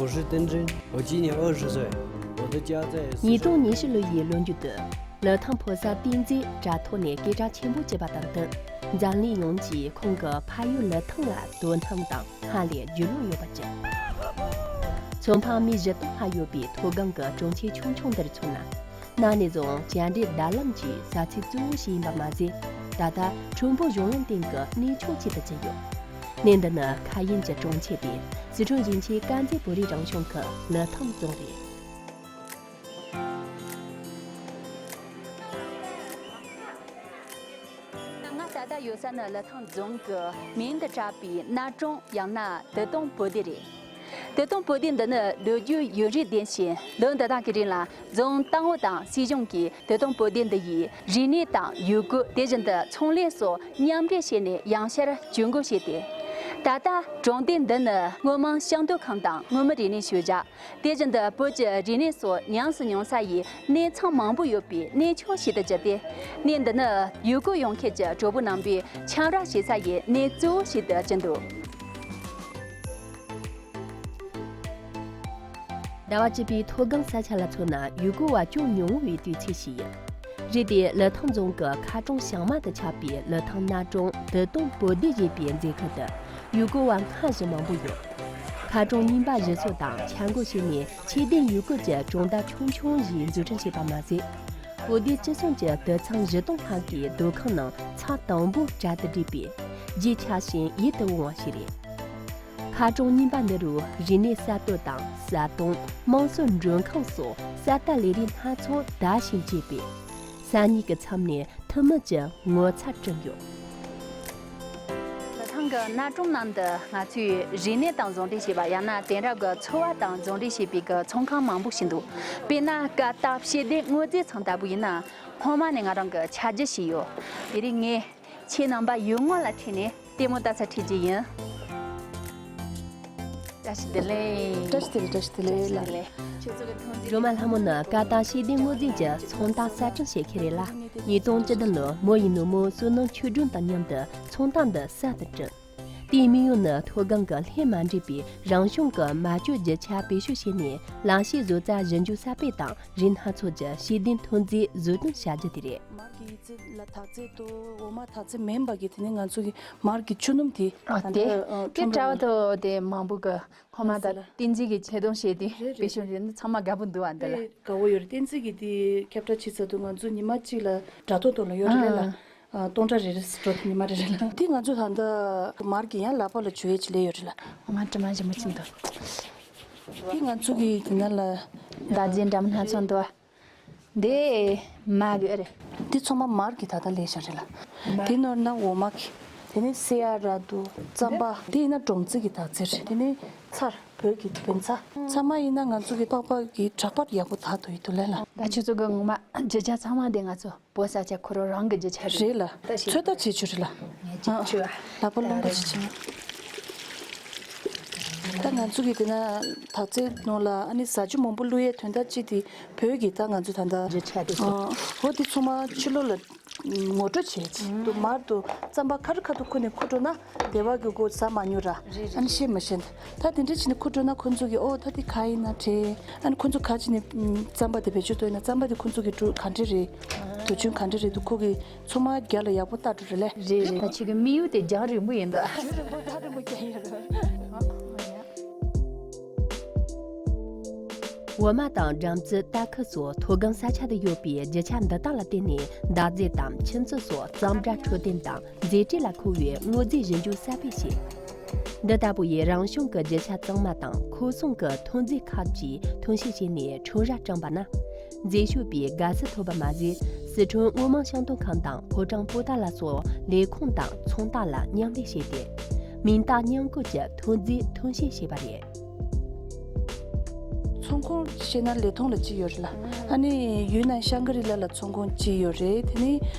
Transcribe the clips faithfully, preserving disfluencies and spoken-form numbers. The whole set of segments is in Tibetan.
我是丁真，我今年二十岁，我的家在四川。 ཉིས་སྟོང་ཉི་ཤུ་ལོ་ཡི་ལོ་མཇུག་ཏུ་ལི་ཐང་ཕོ་གསར་ཏིང་འཛིན་དྲ་ཐོག་ནས་སྐད་གྲགས་ཆེན་པོ་བྱས་པ་དང་བསྟུན། འཛམ་གླིང་ཡོངས་ཀྱིས་ཁོང་གི་ཕ་ཡུལ་ལི་ཐང་ལ་དོ་སྣང་དང་སྔར་ལས་རྒྱུས་ལོན་ཡོད་པར་གྱུར། ཚོང་ཕང་མི་བཞི་སྟོང་ལྷག་ཡོད་པའི་མཐོ་སྒང་གི་གྲོང་ཁྱེར་ཆུང་ཆུང་འདིར་མཚོན་ན། གནའ་ནས་བཟུང་བཅར་འདྲི་བརྡ་ལམ་གྱི་ས་ཚིགས་གཙོ་བོ་ཞིག་ཡིན་པ་མ་ཟད། ད་ལྟ་ཁྲོན་པོ་གཞུང་ལམ་སྟེང་གི་གནས་མཆོག་ཅིག་ཏུ་གྱུར་ཡོད། གནས་འདི་ནི་མཁའ་དབྱིངས་ཀྱི་གྲོང་ཁྱེར་ཏེ། སི་ཁྲོན་ཞིང་ཆེན་དཀར་མཛེས་བོད་རིགས་རང་གཞུང་གི་ལི་ཐང་རྫོང་རེད། ང་ད་ལྟ་ཡོད་ས་ནི་ལི་ཐང་རྫོང་གི་མིང་དུ་གྲགས་པའི་གནའ་གྲོང་ཡང་ན་དིལ་དོང་བུ་སྡེ་རེད། དིལ་དོང་བུ་སྡེ་འདི་ནི་ལོ་རྒྱུས་ཡུན་རིང་ལྡན་ཞིང་། ལོ་འདི་དག་གི་རིང་ལ་རྫོང་ཏང་ཨུ་དང་སྲིད་གཞུང་གིས་དིལ་དོང་བུ་སྡེ་འདི་ཡི་རིག་གནས་དང་ཡུལ་སྐོར། དེ་བཞིན་དུ་ཚོང་ལས་སོགས་མཉམ་འདྲེས་བྱས་ནས་ཡང་བསྐྱར་ཇུས་འགོད་བྱས་ཏེ། ད་ལྟ་གྲོང་སྡེ་འདི་ནི་དངོས་མིང་ཤང་སྟོད་ཁང་དང་དངོས་མིན་རིག་གནས་ཤུལ་བཞག། དེ་བཞིན་དུ་བོད་ཀྱི་རིག་གནས་སོགས་ཉམས་སུ་མྱོང་ས་ཡི་གནས་ཚང་མང་པོ་ཡོད་པའི་གནས་མཆོག་ཞིག་ཏུ་གྱུར་ཏེ། གནས་འདི་ནི་ཡུལ་སྐོར་ཡོང་མཁན་གྱི་གྲོགས་པོ་རྣམ་པས་འཆམ་ར་བྱེད་ས་ཡི་གནས་གཙོ་བོ་ཞིག་ཏུ་གྱུར་འདུག། ཟླ་བ་བཅུ་པའི་མཐོ་སྒང་ས་ཆ་ལ་མཚོན་ན་ཡུལ་སྐོར་བ་ཅུང་ཉུང་བའི་དུས་ཚིགས་ཤིག་ཡིན། རེད་དེ། ལི་ཐང་རྫོང་གི་མཁར་གྲོང་བྱང་མ་དུ་ཆགས་པའི་ལི་ཐང་གནའ་གྲོང་དིལ་དོང་བུ་སྡེ་ཞེས་པའི་མཛེས་ཁུལ་དུ་ཡུལ་སྐོར་བ་སྔ་ཕྱི་མང་པོ་ཡོད། མཁར་གྲོང་རྙིང་པ་གཞི་བཟོ་དང་འཆར་འགོད་བྱས་ནས་ཆོས་ལྡན་ཡུལ་སྐོར་གྱི་གྲོང་རྡལ་ཆུང་ཆུང་ཞིག་འཛུགས་སྐྲུན་བྱས་པ་མ་ཟད། བུ་སྡེ་བཅུ་གསུམ་གྱི་དུད་ཚང་བཞི་སྟོང་ལྷག་གི་སྡོད་ཁང་ནང་ཚང་དང་པོ་གྲལ་དུ་སྒྲིག་པས་རྗེས་ཆགས་ཤིང་ཡིད་དུ་འོང་བ་ཞིག་རེད། མཁར་གྲོང་རྙིང་པ་འདི་རུ་རིག་གནས་གསར་གཏོད་དང་ཟ་དོང་། དམངས་སྲོལ་མགྲོན་ཁང་སོགས་གསར་དར་ལས་རིགས་སྣ་ཚོགས་དར་ཞིང་རྒྱས་པས། ས་གཉིས་ཀྱི་མཚམས་ནས་ཐུན་མིན་གྱི་ངོ་མཚར་བསྐྲུན་ཡོད། ལི་ཐང་གི་གནའ་གྲོང་ནང་དུ་ང་ཚོས་རིག་གནས་དང་ཟུང་འབྲེལ་བྱས་པ། ཡང་ན་དེང་རབས་ཀྱི་འཚོ་བ་དང་ཟུང་འབྲེལ་བྱས་པའི་གི་ཚོང་ཁང་མང་པོ་ཞིག་འདུག། དཔེར་ན་ཀ་དག་ཤེས་ལྡན་དངོས་རྫས་ཚང་ལྟ་བུ་ཡིན་ན། སྔོན་མ་ནས་ང་རང་གི་ཆ་རྒྱུས་ཤིག་ཡོད། དེ་རིང་ངས་ཁྱེད་རྣམ་པ་ཡུལ་དངོས་ལ་ཁྲིད་ནས་ལྟད་མོ་ལྟ་ས་ཁྲིད་རྒྱུ་ཡིན། བཀྲ་ཤིས་བདེ་ལེགས། བཀྲ་ཤིས་བདེ་ལེགས། བཀྲ་ཤིས་བདེ་ལེགས་ལགས། སྒྲོལ་མ་ལྷ་མོ་ནི་ཀ་དག་ཤེས་ལྡན་དངོས་རྫས་ཀྱི་ཚོང་རྟགས་གསར་སྐྲུན་བྱེད་མཁན་རེད་ལ། ཉིས་སྟོང་བཅུ་བདུན་ལོར་མོ་ཡི་ནུ་མོ་བསོད་ནམས་ཆོས་སྒྲོན་དང་མཉམ་དུ་ཚོང་རྟགས་འདི་གསར་དུ་བསྐྲུན། དེའི་དམིགས་ཡུལ་ནི་མཐོ་སྒང་གི་ལྷད་མ་འདྲེས་པའི་རང་བྱུང་གི་མ་བཅོས་རྒྱུ་ཆ་བེད་སྤྱོད་བྱས་ནས་གླང་ཤེད་བཟོ་རྩལ་ཞིབ་འཇུག་གསར་སྤེལ་དང་། རིགས་སྣ་ཚོགས་ཀྱི་ཤེས་ལྡན་ཐོན་རྫས་བཟོ་སྐྲུན་བྱ་རྒྱུ་དེ་རེད། མར་གྱི་ཡི་ཙི་ལ་དག་རྫས་དང་འོ་མ་དག་རྫས་མིན་པ་གི་དེ་ནི་ང་ཚོ་གི་མར་གྱི་ཆུ་སྣུམ་དེ། ཨ། ད་དེ་ལྟ་ཨ་དེ་ཁྲོམ་འདྲ་བ་ར་དོ་དེ་མང་པོ་གི་ཧོ་མ་ད་ལ་བསྟན་འཛིན་གྱི་ཆེ་མཐོང་བྱས་ཏེ། རེད་རེད། བེད་སྤྱོད་རེད། ཚང་མ་དགའ་པོ་འདུག་ཨ་འདི་ལ། དེ་དགའ་བོ་ཡོད་རེད། བསྟན་འཛིན་གྱི་དེ་ཁྱབ་བསྒྲགས་བྱེད་ཚར་དུས་ང་ཚོ་ཉི་མ་གཅིག་ལ་དྲ་ཐོག་ཐོག་ལ་ཡོད་རེད་ལ། ཨ། ཨ། སྟོང་ཕྲག་རེ་རེ་འགྲོ་དུས་ཉི་མ་རེ་རེ་ལ། དེ་ང་ཚོ་ད་ལྟ་མར་གྱི་ཡང་ལག་པ་ལ་འཇུ་ཡས་ཅིག་སླེབས་ཡོད་རེད་ལ། ང་དྲི་མ་ཞིམ་པོ་ཅིག་འདུག། དེ་ང་ཚོ་གི་དེ་ན་ལ། ད་རྗེས་འགྲམ་སྣ་ཚོགས་འདུག་ཨ། འདི་མ་གི་རེད། འདི་ཚང་མ་མར་གྱི་ད་ལྟ་ལས་བྱ་རེད་ལ། མར། དེ་ནོར་ན་འོ་མ་གི། དེ་ནས་སེ་ཡ་ར་དུ་རྩམ་པ། འདི་ཡིན་ན་སྦྲང་རྩི་གི་དག་རྫས་རེད། དེ་ནས་ཚར་བོད་ཀྱི་བོད་ཚ། ཚང་མ་ཡིན་ན་ང་ཚོ་གི་པགས་པ་གི་དྲག་པར་ཡག་པོ་དག་ཏུ་ཡིད་དུ་ལེན་ལ། ད་ཁྱོད་ཚོ་གི་ངོ་མ་རྒྱུ་ཆ་ཚང་མ་དེ་ང་ཚོ་བོད་ས་ཆ་ཁོ་རང་རང་གི་རྒྱུ་ཆ་རེད། རེད་ལ། ད་ཤེས། ཚོད་ལྟ་བྱེད་ཆོག་རེད་ལ། ངས་ཅིག་ཆུ་བ། ལག་པ་རླུང་པ་ཞིག་བྱེད་ན། ད་ང་ཚོ་གི་དེ་ན་དག་རྫས་ནང་ལ་ཨ་ནི་ཟ་ཆུ་མང་པོ་བླུག་ཡས་དོན་དག་ཅིག་དེ་བོད་ཀྱི་ད་ང་ཚོ་ད་ལྟ་རྒྱུ་ཆ་དེ་ཚོ། ཨ། འོ་དེ་ཚང་མ་ཕྱི་ལོགས་ལ་ངོ་སྤྲོད་བྱེད་ཅིག་འདུག། མར་དུ་རྩམ་པ་ཁ་རི་ཁ་ཐུག་ཁུར་ནས་ཁུར་འགྲོ་ན་སྡེ་བ་གི་སྒོ་ཟ་མ་མྱོང་ར། རེད་རེད། ཨ་ནི་ཤེས་མ་ཤེས་ད་དེ་འདྲ་བྱས་ནས་ཁུར་འགྲོ་ན་ཁོ་ཚོ་གི་ཨོ་ད་དེ་ག་ཡིན་ན་དྲན། ཨ་ནི་ཁོ་ཚོ་ག་བྱས་ནས་རྩམ་པ་དེ་བེད་སྤྱོད་གཏོང་ཡིན་ན་རྩམ་པ་དེ་ཁོ་ཚོ་གི་གྲུ་ག་འདྲ་རེད། དུ་ཆུན་ག་འདྲ་རེད་འདུག། ཁོ་གི་ཚང་མ་རྒྱ་ལ་ཡག་པོ་ལྟ་འགྲོ་རེད་ལེ། རེད་རེད། ད་ཁྱེད་ཀྱི་དམིགས་ཡུལ་དེ་རྒྱང་རིང་པོ་ཡིན་ད། རྒྱང་རིང་པོ་ཐག་རིང་པོ་རྒྱག་ཡོད་རེད། འོ་མ་དང་སྦྲང་རྩི། སྟར་ཁུ་སོགས་མཐོ་སྒང་ས་ཆ་དུ་ཡོད་པའི་རྒྱུ་ཆ་འདི་དག་ལ་བརྟེན་ནས་འདག་རྫས་དང་ཁྱུ་མཆུ་སོགས་རྩམ་སྒྲ་འཕྲོད་བསྟེན་དང་མཛེས་སྤྲས་ལ་མཁོ་བའི་དངོས་རྫས་ཞིབ་འཇུག་གསར་སྤེལ་བྱས། འདི་ལྟ་བུ་ཡི་རང་བྱུང་གི་རྒྱུ་ཆ་གཙང་མ་དང་ཁོར་སྲུང་གི་ཐོན་རྫས་ཁག་ཅིག་ཐོན་སྐྱེད་བྱས་ནས་ཁྲོམ་ར་བསྐྲུན་པ་ན། མཛེས་ཤོས་པའི་དགའ་བསུ་ཐོབ་པ་མ་ཟད། སི་ཁྲོན་དངོས་མིང་ཤང་སྟོན་ཁང་དང་ཕོ་བྲང་པོ་ཏཱ་ལ་སོགས་ལས་ཁུངས་དང་ཚོང་རྟགས་ལ་མཉམ་ལས་བྱས་ཏེ། མིང་རྟགས་མཉམ་བཀོད་ཀྱི་ཐོན་རྫས་ཐོན་སྐྱེད་བྱས་པ་རེད། ཚོང་ཁང་བཤད་ན་ལི་ཐང་ལ་གཅིག་ཡོད་རེད་ལ། ཨ་ནི་ཡུན་ནན་ཤང་གི་རི་ལ་ལ་ཚོང་ཁང་གཅིག་ཡོད་རེད། དེ་ནི་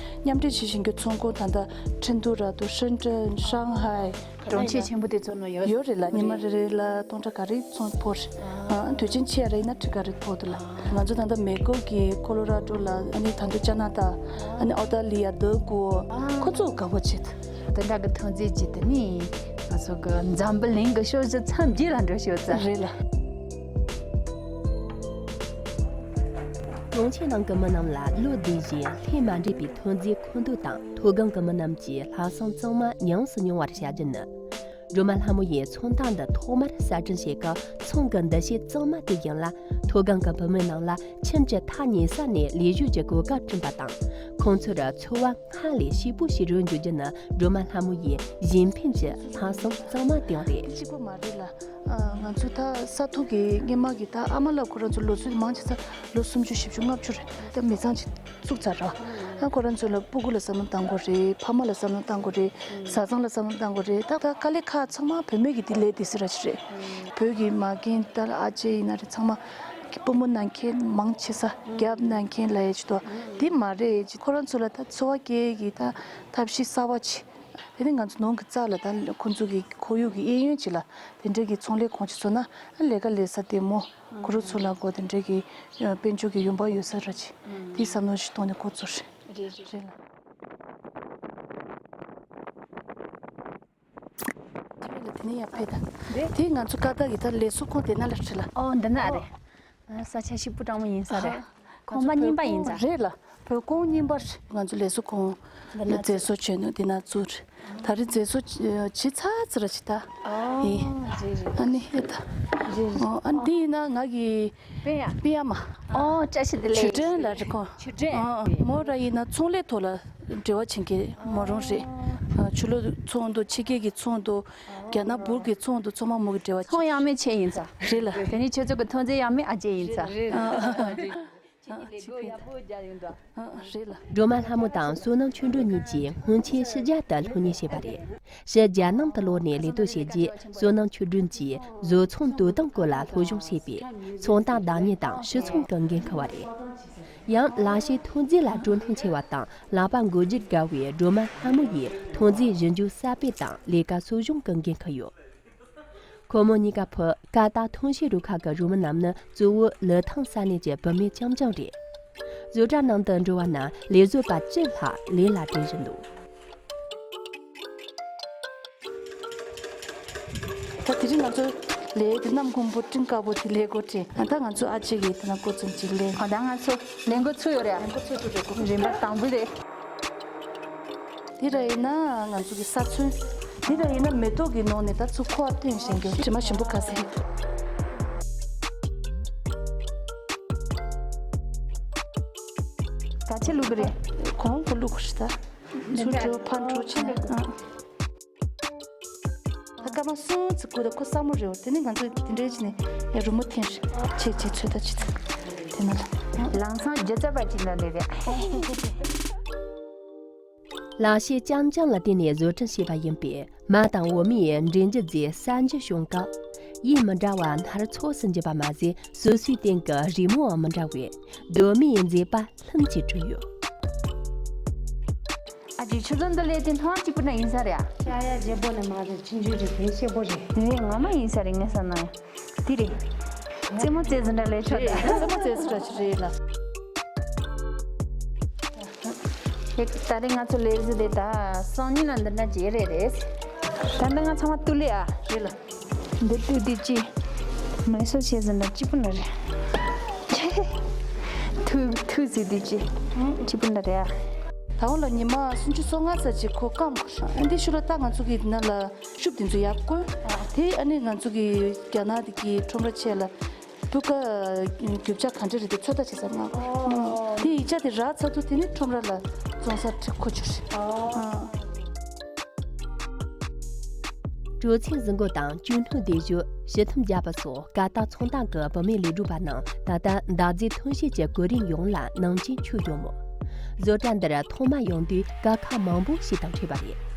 མཉམ་འབྲེལ་བྱེད་བཞིན་གྱི་ཚོང་ཁང་ད་ལྟ་ཁྲིན་ཏུའུ་ར་དུ་ཧྲིན་ཀྲན་ཧྲང་ཧའེ། གྲོང་ཁྱེར་ཆེན་པོ་དེ་ཚོ་ནང་ཡོད་རེད་ལ། ཉི་མ་རེ་རེ་ལ་སྟོང་ཕྲག་ག་རེ་ཚོང་ཕོག་རེད། ཨ། དུས་ཆེན་ཆེ་ཡ་རེ་ཡིན་ན་ཁྲི་ག་རེ་ཕོག་འདུག་ལ། ང་ཚོ་ད་ལྟ་མེ་ཀོ་གི་ཀོ་ལོ་ར་ཌོ་ལ་ཨ་ནི་ད་དུང་ཅ་ན་ད་ཨ་ནི་ཨོ་ཏ་ལི་ཡ་འདི་གོ་ཁོ་ཚོ་དགའ་པོ་བྱེད་འདུག། དེ་འདྲ་གི་ཐོན་རྫས་ཅིག་དེ་ནི་ང་ཚོ་གི་འཛམ་བུ་གླིང་གི་ཕྱོགས་བཞི་མཚམས་བརྒྱད་ལ་འགྲོ་ཤོག་ཙང་རེད་ལ། གྲོང་ཁྱེར་ནང་གི་མི་རྣམས་ལ་ལོ་ཟླའི་རྗེས་ལྷས་མ་འདྲེས་པའི་ཐོན་རྫས་མཁོ་འདོད་དང་མཐོ་སྒང་གི་མི་རྣམས་ཀྱིས་ལྷག་བསམ་གཙང་མ་ཉམས་སུ་མྱོང་བར་བྱ་རྒྱུ་ནི། སྒྲོལ་མ་ལྷ་མོ་ཡི་ཚོང་རྟགས་འདི་ཐོག་མར་གསར་སྐྲུན་བྱེད་སྐབས་ཚོང་གི་འདུ་ཤེས་གཙང་མ་དེ་བཞིན་ལ། མཐོ་སྒང་གི་བུད་མེད་རྣམས་ལ་ཁྱིམ་གྱི་མཐའ་ཉེ་ས་ནས་ལས་ཞུགས་ཀྱི་གོ་སྐབས་བསྐྲུན་པ་དང་། ཁོང་ཚོར་འཚོ་བ་སྔར་ལས་སྐྱིད་པོ་ཞིག་རོལ་འཇུག་རྒྱུ་ནི་སྒྲོལ་མ་ལྷ་མོ་ཡི་གཞན་ཕན་གྱི་ལྷག་བསམ་གཙང་མ་དེའང་རེད། གཅིག་པོ་མ་རེད་ལ། ཨ། ང་ཚོ་ད་ས་ཐོག་གི་སྔོན་མ་གི་ད་ཨ་མ་ལགས་ཁོ་རང་ཚོ་ལོ་ཚོད་མང་ཆེ་ས་ལོ་སུམ་ཅུ་བཞི་བཅུ་ལྔ་བཅུ་རེད། ད་མི་ཚང་ཅིག་བཙུགས་ཚར་ར། ཨ། ཁོ་རང་ཚོ་ལ་སྤུ་གུ་ལ་བསམ་བློ་བཏང་དགོས་རེད། ཕ་མ་ལ་བསམ་བློ་བཏང་དགོས་རེད། བཟའ་ཚང་ལ་བསམ་བློ་བཏང་དགོས་རེད། ད་ད་དཀའ་ལས་ཁག་ཚང་མ་བུད་མེད་ཀྱི་དེ་ལས་དེ་སེ་ར་ཅིག་རེད། བོད་ཀྱི་མ་རྒན་ད་ལ་ཨ་ཅེ་ཡིན་ན་རེད། ཚང་མ་སྤུ་མོ་ན་མཁན་མང་ཆེ་ས་རྒྱབ་ན་མཁན་ལ་ཡ་ཅིག་ཏོ། དེ་མ་རེད་ཅིག་ཁོ་རང་ཚོ་ལ་ད་འཚོ་བ་སྐྱེལ་གྱི་ད་ཐབས་ཤེས་གསར་བ་ཅིག་དེ་ནི་ང་ཚོ་ནང་གི་རྩ་ལ་ད་ཁོ་ཚོ་གི་ཁོར་ཡུག་གི་གཡས་གཡོན་ཅིག་ལ་དེ་འདྲའི་གི་ཚོང་ལས་ཁང་ཅིག་བཟོ་ན་ལས་ཀ་ལས་ས་བདེ་མོ། ཁོ་རང་ཚོ་ལ་གོ་དེ་འདྲའི་གི་དཔལ་འབྱོར་གི་ཡོང་འབབ་ཡོད་ས་ར་ཅིག་དེའི་བསམ་བློ་ཞིག་གཏོང་ནས་འགོ་ཚུགས་རེད། རེད་རེད། རེད་ལ། དེ་ནས་ཡར་ཕེབས་དང་། དེ་ང་ཚོ་ཀ་ཏག་གི་ད་ལས་བཟོ་ཁང་དེ་ན་ལ་ཁྲིད་ལ། ཨོ་འདི་ན་རེད། ཨ། ས་ཆ་ཞིག་སྤུ་གྲང་མོ་ཡིན་ས་རེད། ཨ། ཁོང་མ་རྙིང་པ་ཡིན་ཙང་། རེད་ལ། བོད་ཁོང་རྙིང་པ་རེད། ང་ཚོ་ལས་བཟོ་ཁང་འདི་ན་མཛེས་བཟོ་བྱས་ནོ་འདི་ན་བཙུགས་རེད། ད་རེས་མཛེས་བཟོ་བྱས་ཚར་ཙམ་ར་ཅིག་ད། ཨོ། ཡིན། རེད་རེད། ཨ་ནི་ཨེ་ད། རེད་རེད། ཨོ། ཨ་ནི་འདི་ཡིན་ན་ང་གི་པེ་ཡ། པེ་ཡ་མ། ཨོ། བཀྲ་ཤིས་བདེ་ལེགས། ཆོས་སྒྲོན་ལ་རེད་ཁོང་། ཆོས་སྒྲོན། ཨོ། མོ་ར་ཡིན་ན་ཚོང་ལས་ཐོག་ལ་འབྲེལ་བ་བྱེད་མཁན་མོ་རང་རེད། ཨ། ཆུ་ལོག་ཚོང་དུ་ཕྱི་རྒྱལ་གྱི་ཚོང་དུ་རྒྱ་ནག་འབུར་གྱི་ཚོང་དུ་ཚང་མ་མོ་གི་འབྲེལ་བ་བྱེད། ཚོང་ཡང་མེད་ཆེ་ཡིན་ཙང་། རེད་ལ། དེ་ནི་ཁྱོད་ཚོ་གི་ཐོན་རྫས་ཡང་མེད་ཨ་ཅེ་ཡིན་ཙང་། རེད། ཨ། ཨ། ཨ། ཁྱེད་ཀྱི་ལས་སྒོ་ཡག་པོ་རྒྱག་ཡོད་འགྲོ། ཨ། རེད་ལ། སྒྲོལ་མ་ལྷ་མོ་དང་བསོད་ནམས་ཆོས་སྒྲོན་གཉིས་ཀྱིས་སྔོན་ཆད་ཕྱི་རྒྱལ་དུ་སློབ་གཉེར་བྱས་པ་རེད། ཕྱི་རྒྱལ་ནང་དུ་ལོག་ནས་ལས་གཏོད་བྱས་རྗེས་བསོད་ནམས་ཆོས་སྒྲོན་གྱིས་བཟོ་ཚོང་དོ་དམ་སྐོར་ལ་སློབ་སྦྱོང་བྱས་པས་ཚོང་རྟགས་བདག་གཉེར་དང་ཕྱི་ཚོང་གི་འགན་འཁུར་བ་རེད། ཡང་ལག་ཤེས་ཐོན་རྫས་ལ་སྤྲོ་སྣང་ཆེ་བ་དང་ལག་པ་མགོ་སྒྱུར་དགའ་བའི་སྒྲོལ་མ་ལྷ་མོ་ཡིས་ཐོན་རྫས་ཞིབ་འཇུག་གསར་སྤེལ་དང་ལས་ཀ་གསོ་སྦྱོང་གི་འགན་འཁུར་ཡོད། ཁོ་མོ་གཉིས་ཀ་ཕུད་ཀ་ཏག་ཐོན་སྐྱེད་རུ་ཁག་གི་རུ་མི་རྣམས་ནི་གཙོ་བོ་ལི་ཐང་ས་གནས་ཀྱི་བུད་མེད་རྐྱང་རྐྱང་རེད། བཟོ་གྲྭ་ནང་དུ་འགྲོ་བ་ན་ལས་བཟོ་པ་བཅུ་ལྷག་ལས་ལ་བྲེལ་བཞིན་འདུག་ད་དེ་རིང་ང་ཚོ་ལས་དེ་གནམ་དགུང་པོ་སྤྲིན་དཀར་པོ་དེ་ལས་འགོ་ཁྲིད། ད་ང་ཚོ་ཨ་ཅེ་གིས་དེ་ན་འགོ་རྩོམ་ཅིག་ལས། ཨ། ད་ང་ཚོ་ལས་འགོ་ཚུགས་ཡོད་རེད། ལས་འགོ་ཚུགས་ཚུགས་འགྲོ་དགོས། རིམ་པ་དང་པོ་རེད། འདི་ར་ཡིན་ན་ང་ཚོ་གི་ས་ཚོན། འདི་ར་ཡིན་ན་མེ་ཏོག་གི་ནང་ནས་ད་ཚུར་ཁུ་བ་བཏོན་བཞིན་གྱི་དྲི་མ་ཞིམ་པོ་ཁ་ཟས། ག་ཚོད་བླུག་གི་རེད། གོང་གོ་བླུག་གི་རེད་ད། ཚུར་འགྲོ་ཕར་འགྲོ་བྱས་ན། ཨ། ད་སྐར་མ་གསུམ་ཙམ་སྒུག་ད་ཁོ་སྲ་མོ་རེད་འོ། དེ་ནས་ང་ཚོ་དེ་འདྲའི་བྱས་ནས་ཡ་རི་མོ་འཐེན་རེད། ཆེ་ཆེ་ཚོད་ལྟ་བྱེད་ད། དེ་ན་ལ། ལམ་སང་སྒྱུ་རྩལ་པ་ཅིག་ལ་ལས་རེད། ལག་ཤེས་རྐྱང་རྐྱང་ལ་བརྟེན་ནས་བཟོ་སྐྲུན་བྱས་པ་ཡིན་པས་མ་དང་འོ་མའི་འབྲས་འཇུ་རྫས་གསར་འགྱུར་བྱུང་སྐབས་དབྱིབས་མི་འདྲ་བ་སྣ་ཚོགས་སུ་འགྱུར་པ་མ་ཟད་སོ་སོའི་སྟེང་གི་རི་མོའང་མི་འདྲ་བའི་གདོད་མའི་མཛེས་པ་ལྷུན་གྱིས་གྲུབ་ཡོད། ཨ་ཅེ་ཆུ་ཚོད་འདི་ལས་དེ་སྣང་གཅིག་པུ་ན་ཡིན་ས་རེད་ཨ། ཤ་ཡ་བརྗེ་པོ་ནི་མ་རེད། ཆུང་ཆུང་རེད། དེ་ཤེད་པོ་རེད། དེ་ངོ་མ་ཡིན་ས་རེད་ངས་བསམ་ན་ཡང་། དེ་རེད། རྩེད་མོ་རྩེ་ཟིན་འདྲ་ལས་ཆོག་ད། རྩེད་མོ་རྩེ་ཟིན་འདྲ་ཞིག་རེད་ལ། ཧེ། ད་རེས་ང་ཚོ་ལས་གཞི་དེ་ད་སང་ཉིན་ལ་འདི་འདྲ་བྱེད་རེད་རེད། ད་འདི་ང་ཚང་མ་བཏུལ་ལེ་ཨ། རེད་ལ། འདི་བཏུལ་དུས་ཅི། མེ་སོ་བྱས་ཟིན་འདྲ་གཅིག་པུ་འདྲ་རེད། ཐུག་ཐུག་ཟེར་དུས་ཅི། གཅིག་པུ་འདྲ་རེད་ཨ། ད་འོ་ལ་ཉི་མ་སུམ་ཅུ་སོ་ལྔ་ཙམ་ཅིག་ཁོ་སྐམ་དགོས་རེད། ཨ་འདི་ཤུ་ལ་ད་ང་ཚོ་གི་ནང་ལ་ཤུབས་དེ་ཚོ་ཡར་བསྐོན། དེ་ཨ་ནི་ང་ཚོ་གི་རྒྱ་ནག་གི་ཁྲོམ་ར་ཆེ་ལ་སྤུས་ཀ་རྒྱུ་ཆ་ག་འདྲ་རེད་དེ་ཚོད་ལྟ་བྱེད་ས་མངགས་དགོས། དེ་ཡིག་ཆ་དེ་རག་ཚར་དུས་དེ་ནི་ཁྲོམ་ར་ལ་བཙོང་ས་ཁྲིད་མཁོ་ཆོད་རེད། སྤྲོ་ཚིགས་བཟི་མགོ་དང་གཅུང་ནོར་སྡེ་བཞི་ཞི་མཐུན་རྒྱལ་པོ་སོགས་ཀ་ཏག་ཚོང་རྟགས་ཀྱི་བུད་མེད་ལས་སྒྲུབ་པ་རྣམས་ད་ལྟ་འདག་རྫས་ཐོན་སྐྱེད་ཀྱི་གོ་རིམ་ཡོངས་ལ་ནང་རྐྱེན་ཆགས་ཡོད་མོད། བཟོ་གྲྭ་འདིར་ཐོག་མ་ཡོང་དུས་དཀའ་ཁག་མང་པོ་ཞིག་དང་འཕྲད་པ་རེད།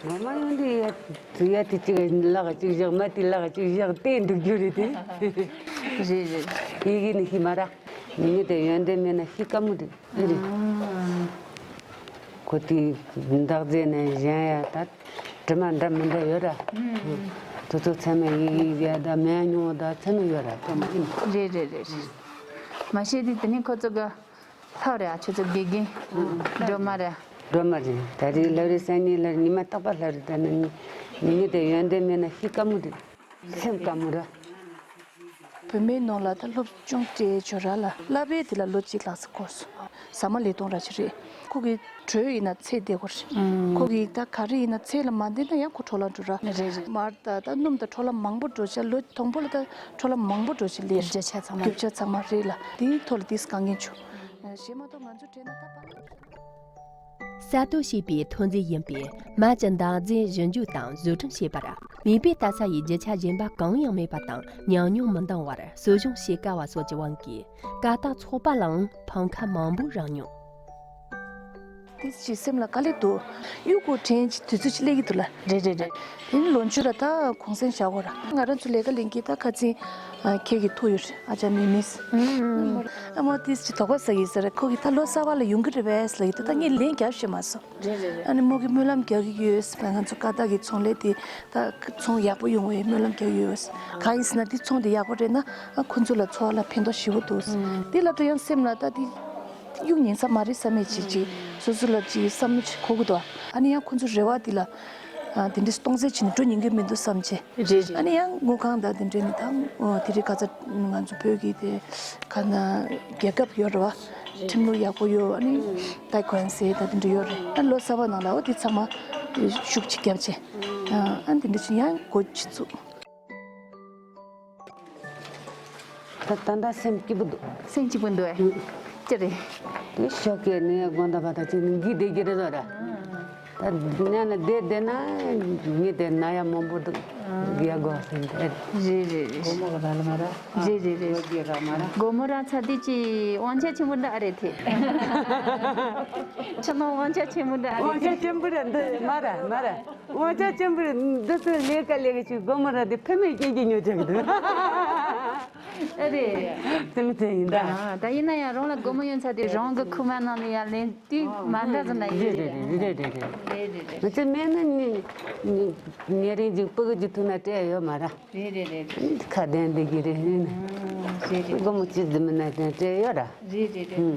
ངོ་མ་ཡོང་དུས་ཡ་ཡ་དེ་གཅིག་ལག་གཅིག་བཞག་མ་དེ་ལག་གཅིག་བཞག་བལྟས་འདུག་རྒྱུ་རེད་དེ། རེད་རེད། ཡི་གེ་ནི་ཤི་མ་ར། མི་ངན་དེ་ཡོན་ཏན་མེད་ན་ཤི་དཀའ་མོ་འདུག་ཨེ་རེད། ཨ། ཁོ་དེ་འདག་རྫས་ནས་གཞན་ཡ་ད་དྲི་མ་འདྲ་མི་འདྲ་ཡོད་ར། ཨུམ། དེ་ཚོ་ཚང་མ་ཡི་གེ་ཡ་ད་མེད་མྱོང་ད་ཚང་མ་ཡོད་ར་ཚང་མ་ཨེ་རེད། རེད་རེད་རེད་རེད། མ་གཞི་དེ་དེ་ནི་ཁོ་ཚོ་ག་ལྷག་རེད་ཨ། ཁྱོད་ཚོ་དགེ་རྒན་སྒྲོལ་མ་རེད། སྒྲོལ་མ་རེད། ད་རེས་ལབ་རེད། སང་ཉིན་ལབ་རེད། ཉི་མ་རྟག་པར་ལབ་རེད། ད་ནི་མི་ངན་དེ་ཡོན་ཏན་མེད་ན་ཤི་དཀའ་མོ་རེད། སེམས་དཀའ་མོ་རེད། བུད་མེད་ནང་ལ་ད་སློབ་སྦྱོང་སྤྲད་ཆོག་ར་ལ་བསླབ་པའི་དེ་ལ་ལོ་གཅིག་ལྷག་ཙམ་འགོར་སོང་། ཟ་མ་ལས་གཏོང་ར་ཅིག་རེད། ཁོ་གི་དྲོད་ཡིན་ན་ཚད་བསྡད་དགོས་རེད། ཁོ་གི་ད་ག་རེ་ཡིན་ན་ཚད་ལ་མ་བསྡད་ན་ཡང་ཁོ་འཕྲོ་བརླག་འགྲོ་ར། རེད་རེད། མར་ད་ད་སྣུམ་དང་འཕྲོ་བརླག་མང་པོ་འགྲོ་ཆ། ལོ་དང་པོ་ལ་ད་འཕྲོ་བརླག་མང་པོ་འགྲོ་ཆ་ལས། རྒྱུ་ཆ་ཚང་མ། རྒྱུ་ཆ་ཚང་མ་རེད་ལ། དེའི་ཐོག་ལ་དེས་དཀའ་ངལ་བྱུང་། གཞན་མ་གཏོགས་ང་ཚོ་དྲན་ན་ད་པ། གསར་གཏོད་བྱས་པའི་ཐོན་རྫས་ཡིན་པས་སྨན་གྱི་འདག་རྫས་ཞིབ་འཇུག་དང་བཟོ་སྐྲུན་བྱེད་པར་མིད་པའི་ལྟ་ས་ཡི་རྒྱུ་ཆ་གཞན་པ་གང་ཡང་མེད་པ་དང་ཉམས་མྱོང་མི་འདང་བར་གསོ་སྦྱོང་བྱེད་དཀའ་བ་སོགས་ཀྱི་དབང་གིས་ཀ་དག་ཚོགས་པ་ལའང་ཕམ་ཁ་མང་པོ་རག་མྱོང་། དེ་ཅི་སེམས་ལ་དཀའ་ལས་འདུག་གཡུག་གུ་དྲན་གྱི་དུས་ཚོད་ཅིག་སླེབས་ཀྱི་འདུག་ལ། རེད་རེད་རེད། དེ་ནི་ལོ་མཆོད་ལ་ད་གུང་སེང་བཞག་དགོས་ར། ང་རང་ཚོ་ལས་ཀ་ལས་མཁན་ད་ཁ་ཚིག་ཨ་ཁྱེད་ཀྱི་ཐུག་ཡོད་རེད། ཨ་ཅག་མི་མིས། ཨ་མ་དེ་ཅི་དོགས་པ་ཟ་གི་ཟེར། ཁོ་གི་ད་ལོ་གསར་པ་ལ་ཡོང་གི་རེད་པས་ལ་ཡིན་ད། ད་ངས་ལན་རྒྱབ་ཤེས་མ་སོང་། རེད་རེད་རེད། ཨ་ནི་མོ་གི་སྨོན་ལམ་རྒྱག་གི་ཡོད་ཟེར། ང་ཚོ་ཀ་དག་གི་ཚོང་ལས་དེ་ད་ཚོང་ཡག་པོ་ཡོང་བའི་སྨོན་ལམ་རྒྱག་གི་ཡོད་ཟེར། གང་ཡིན་ཟེར་ན་དེ་ཚོང་དེ་ཡག་པོ་རེད་ན་ཨ་ཁོ་ཚོ་ལ་འཚོ་བ་ལ་ཕན་ཐོགས་ཞེ་པོ་འདུག་ཟེར། དེ་ལ་ད་ཡང་སེམས་ལ་ད་དེ་གཡུག་ཉན་ས་མ་རེད་བསམ་མེད་ཅིག་ཅིག་སོ་སོ་ལ་ཅིག་བསམ་བློ་ཅིག་འཁོར་གི་འདུག་ཨ་ནི་ཡང་ཁོ་ཚོ་རེ་བ་དེ་ལ་ཨ་དེ་འདྲས་གཏོང་ཟད་བྱས་ནས་འགྲོ་ཉན་གི་མི་འདུག་བསམ་བྱས། རེད་རེད། ཨ་ནི་ཡང་དངུལ་ཁང་དང་དེ་འདྲས་ནས་ད་ཨོ་དེ་རིང་ཁ་ཚ་ང་ཚོ་བོད་ཀྱི་དེ་ག་ན་རྒྱལ་ཁབ་ཡོད་རེད་བ། ཁྲིམས་ལུགས་ཡག་པོ་ཡོད། ཨ་ནི་ཏའི་ཁོན་ཟེར་ད་དེ་འདྲ་ཡོད་རེད། ཨ་ལོ་གསར་པ་ནང་ལ་ཨོ་དེ་ཚང་མ་ཤུགས་ཅིག་བརྒྱབ་བྱས། ཨ་ཨ་དེ་འདྲ་ཅིག་ཡང་སྒོ་ཅིག་བཙུགས། ད་ད་ལྟ་སེམས་སྐྱིད་པོ་འདུག་སེམས་སྐྱིད་པོ་འདུག་ཨེ། ཅི་རེད། དེ་ཞོགས་ཀས་ནས་དགོང་དག་བར་དུ་ཅིག་འགྱིག་བསྡད་ཀྱི་རེད་ལོ་ར། ད་ཉལ་ནས་བསྡད་བསྡད་ན་ངས་དེ་ན་ཡ་མང་པོ་འདུག་ཡ་དགོས་ཟིན་དེ། རེད་རེད་རེད། སྒོར་མོ་ར་ལ་མ་ར། རེད་རེད་རེད། ལོ་རྒྱུས་ར་མ་ར། སྒོར་མོ་ར་ཚ་དེ་ཅི་དབང་ཆ་ཆེན་པོ་འདྲ་ཨ་རེད་དེ། ཁྱེད་རང་དབང་ཆ་ཆེན་པོ་འདྲ་ཨ་རེད་དེ། དབང་ཆ་ཆེན་པོ་ར་འདི་མ་ར་མ་ར། དབང་ཆ་ཆེན་པོ་ར་འདི་ཚོ་ལས་ཀ་ལས་ཀ་ཅིག་སྒོར་མོ་ར་དེ་ཕན་མེད་སྐྱེ་གི་ཉོ་ཆོག་གི་འདུག་ཨ་རེད། དེ་མི་དེ་ཡིན་ད། ད་ཡིན་ན་ཡང་རང་ལ་སྒོར་མོ་ཡོད་ཚ་དེ་རང་གི་ཁུག་མ་ནང་ནས་ཡར་ལེན་དུས་མ་འདྲ་ཟེར་ན་ཡིན། རེད་རེད་རེད་རེད་རེད། རེད་རེད་རེད། ང་ཚོ་མེད་ན་ནི་ཉེ་རིང་ཅིག་སྤུ་གུ་ཅིག་ཐུག་ན་སྤྲད་ཡོད་མ་ར། རེད་རེད་རེད། ཁ་གདན་འདི་གི་རེད། ཨང་། རེད་རེད། སྒོར་མོ་ཅིག་འཛིན་མི་ན་དེ་སྤྲད་ཡོད་ར། རེད་རེད་རེད། ཨང་།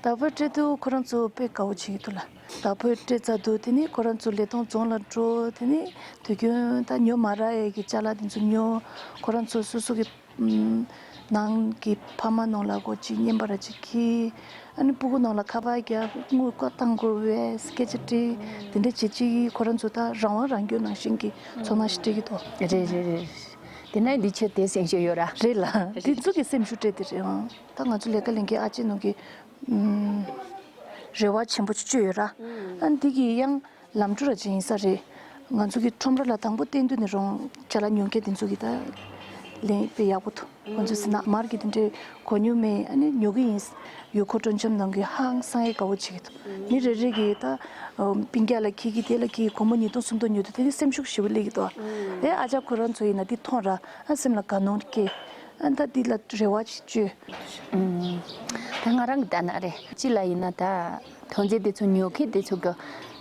བདག་པོས་སྤྲད་དུས་ཁོ་རང་ཚོ་དཔེ་དགའ་བོ་བྱེད་ཀྱི་འདུག་ལ། བདག་པོས་སྤྲད་ཚར་དུས་དེ་ནི་ཁོ་རང་ཚོ་ལས་ཐོག་རྫོང་ལ་འགྲོ། དེ་ནི་དུས་རྒྱུན་ད་ཉོ་མ་རག་ཡས་ཀྱི་ཅ་ལག་དེ་ཚོ་ཉོ། ཁོ་རང་ཚོ་སོ་སོ་གི་ཨམ་ནང་གི་ཕ་མ་ནང་ལ་སྒོ་ཅིག་བརྙན་པར་ཅིག་འཁྱེར། ཨ་ནི་སྤུ་གུ་ནང་ལ་ཁ་པར་རྒྱག་དངུལ་བཀའ་བཏང་དགོས་པས་སྐད་ཆ་དྲིས། དེ་འདྲ་བྱེད་ཅིག་ཁོ་རང་ཚོ་ད་རང་དབང་རང་སྐྱོང་ནང་བཞིན་གྱི་ཚོར་སྣང་ཞིག་སྤྲད་ཀྱི་འདུག་རེད་རེད་རེད། དེ་ན་འདི་ཆོས་དེ་སེམས་ཤུགས་ཡོད་ར། རེད་ལ། དེ་ཚོ་གི་སེམས་ཤུགས་སྤྲད་དེ་རེད་ཨང་། ད་ང་ཚོ་ལས་ཀ་ལས་མཁན་ཨ་ཅེ་ནང་གི་ཨམ་རེ་བ་ཆེན་པོ་ཅིག་བཅོལ་ཡོད་ར། ཨ་འདི་གི་ཡང་ལམ་འགྲོ་ར་ཅིག་ཡིན་ས་རེད། ང་ཚོ་གི་ཁྲོམ་ར་ལ་དང་པོ་བསྟན་དུས་ནས་རོང་ཅ་ལག་ཉོ་མཁན་དེ་ཚོ་གི་ད་ལན་དཔེ་ཡག་པོ་འདུག་ཁོ་ཚོས་ཟེར་ན་མར་གི་དེ་འདྲའི་གོ་མྱོང་མེད། ཨ་ནི་ཉོ་གི་ཡིན། ཡུལ་སྐོར་སྤྲོ་འཆམ་ནང་གི་ཧང་སང་ཡས་དགའ་བོ་བྱེད་ཀྱི་འདུག་མི་རེ་རེ་གིས་ད་ཨ་སྤུན་ཀྱག་ལ་འཁྱེར་གི་དེ་ལ་འཁྱེར་གི་སྒོར་མོ་ཉིས་སྟོང་སུམ་སྟོང་ཉོ་དུས་དེ་ནི་སེམས་ཤུགས་ཞེ་པོ་སླེབས་ཀྱི་འདུག་ཨེ་ཨ་ཅག་ཁོ་རང་ཚོ་ཡིན་ན་འདི་མཐོང་ར་ཨ་སེམས་ལ་དགའ་སྣང་སྐྱེ། ཨ་ད་འདི་ལ་རེ་བ་ཅིག་བཅོལ། ཨུམ། ད་ང་རང་གི་ལྟ་ན་རེད། གཅིག་ལ་ཡིན་ན་ད་ཐོན་རྫས་དེ་ཚོ་ཉོ་མཁན་དེ་ཚོ་གི་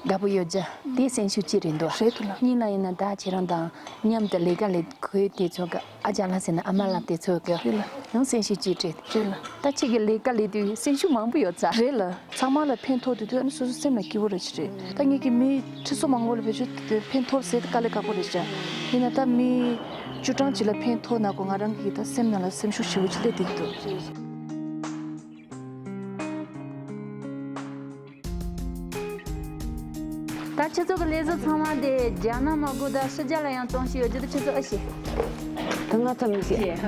དགའ་པོ་ཡོད་རྒྱུ་དེ་སེམས་ཤུགས་གཅིག་རེད་འདུག་རེད་འདུག་ལ། གཉིས་ལ་ཡིན་ན་ད་ཁྱེད་རང་དང་མཉམ་དུ་ལས་ཀ་ལས་ཁོས་དེ་ཚོ་གི་ཨ་ཅག་ལ་ཟེར་ན་ཨ་མ་ལགས་དེ་ཚོ་གི་རེད་ལ། ཡང་སེམས་ཤུགས་གཅིག་རེད། རེད་ལ། ད་ཁྱེད་ཀྱི་ལས་ཀ་ལས་དུས་སེམས་ཤུགས་མང་པོ་ཡོད་ཚ། རེད་ལ། ཚང་མ་ལ་ཕན་ཐོགས་དུས་དུས་ཨ་ནི་སོ་སོ་སེམས་ལ་སྐྱིད་པོ་རེ་ཞིག་རེད། ད་ངེད་ཀྱི་མི་ཁྲི་ཚོ་མང་པོ་ལ་བེད་སྤྱོད་དེ་ཕན་ཐོགས་ཟེར་ཏེ་དཀའ་ལས་ཁག་པོ་རེད་ཤག་ཡིན་ན་ད་མི་བཅུ་གྲངས་ཅིག་ལ་ཕན་ཐོགས་ན་གོ་ང་རང་གི་ད་སེམས་ནང་ལ་སེམས་ཤུགས་ཞེ་པོ་ཅིག་སླེབས་བསྡད་ཀྱི་འདུག་ད་ཁྱེད་ཚོ་གི་ལས་བཟོ་ཚང་མ་དེ་རྒྱ་ནག་མ་དགོས་ད་ཕྱི་རྒྱལ་ལ་ཡང་གཏོང་བཞིན་ཡོད་རྒྱུ་དེ་ཁྱེད་ཚོ་ཨེ་ཤེས། ད་ང་ཚོ་མི་ཤེས།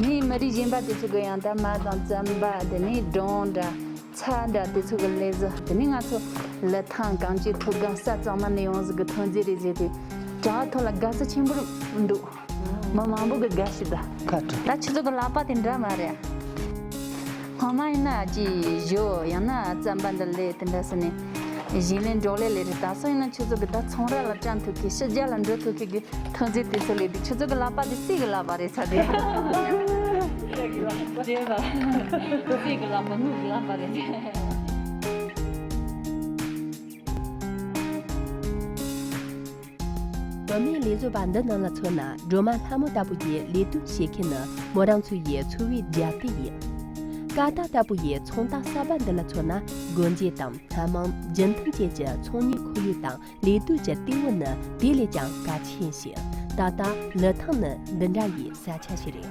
ངའི་མི་རིགས་གཞན་པ་དེ་ཚོ་གི་ཡང་ད་མར་དང་རྩམ་པ་དེ་ནས་སྒྲོམ་འདྲ། ཚྭ་འདྲ་དེ་ཚོ་གི་ལས་བཟོ། དེ་ནས་ང་ཚོ་ལི་ཐང་གངས་ཅན་ཐོག་སྒང་ས་གཙང་མ་ནས་ཡོང་ཟིག་གི་ཐོན་རྫས་རེད་ཟེར་ཏེ་གྲྭ་བ་ཐོག་ལ་དགའ་ས་ཆེན་པོ་འདུག་མི་མང་པོ་གི་དགའ་ཞིག་ད། ཁ་དྲོ། ད་ཁྱེད་ཚོ་གི་ལག་པ་དེ་འདྲ་མ་རེད། སྔོན་མ་ཡིན་ན་ཅི་ཞོ་ཡང་ན་རྩམ་པ་འདི་ལས་དེ་འདྲ་ཟེར་ནས་གཞན་ལས་འབྲོག་ལས་ལས་རེད། ད་སོ་ཡིན་ན་ཁྱེད་ཚོ་གི་ད་ཚོང་ར་ལ་བཀྲམ་ཐུབ་མཁན་ཕྱི་རྒྱལ་ལ་འགྲོ་ཐུབ་མཁན་གི་ཐོན་རྫས་དེ་ཚོ་ལས་དུས་ཁྱེད་ཚོ་གི་ལག་པ་དེ་སྲས་གི་ལག་པ་རེད་ས་དེ། རེད་པ། སྲས་གི་ལག་པ་དངུལ་གི་ལག་པ་རེད་དེ། བུད་མེད་ལས་བཟོ་པ་འདི་རྣམས་ལ་མཚོན་ན་སྒྲོལ་མ་ལྷ་མོ་ལྟ་བུ་ཡིས་ལས་དོན་བྱེད་མཁན་ནི་མོ་རང་ཚོ་ཡི་འཚོ་བའི་རྒྱབ་རྟེན་ཡིན། ཀ་ཏག་ལྟ་བུ་ཡི་ཚོང་རྟགས་གསར་པ་འདི་ལ་མཚོན་ན་སྒོ་འབྱེད་དང་སྣ་མང་རྒྱུན་མཐུན་བཅས་ཀྱི་ཚོང་གཉེར་ཁོར་ཡུག་དང་ལས་དོན་གྱི་ལྟེ་བ་ནི་དེ་ལས་ཀྱང་གལ་ཆེན་ཞིང་ ད་ལྟ་ལི་ཐང་ནི་འདི་འདྲ་ཡི་ས་ཆ་ཞིག་རེད།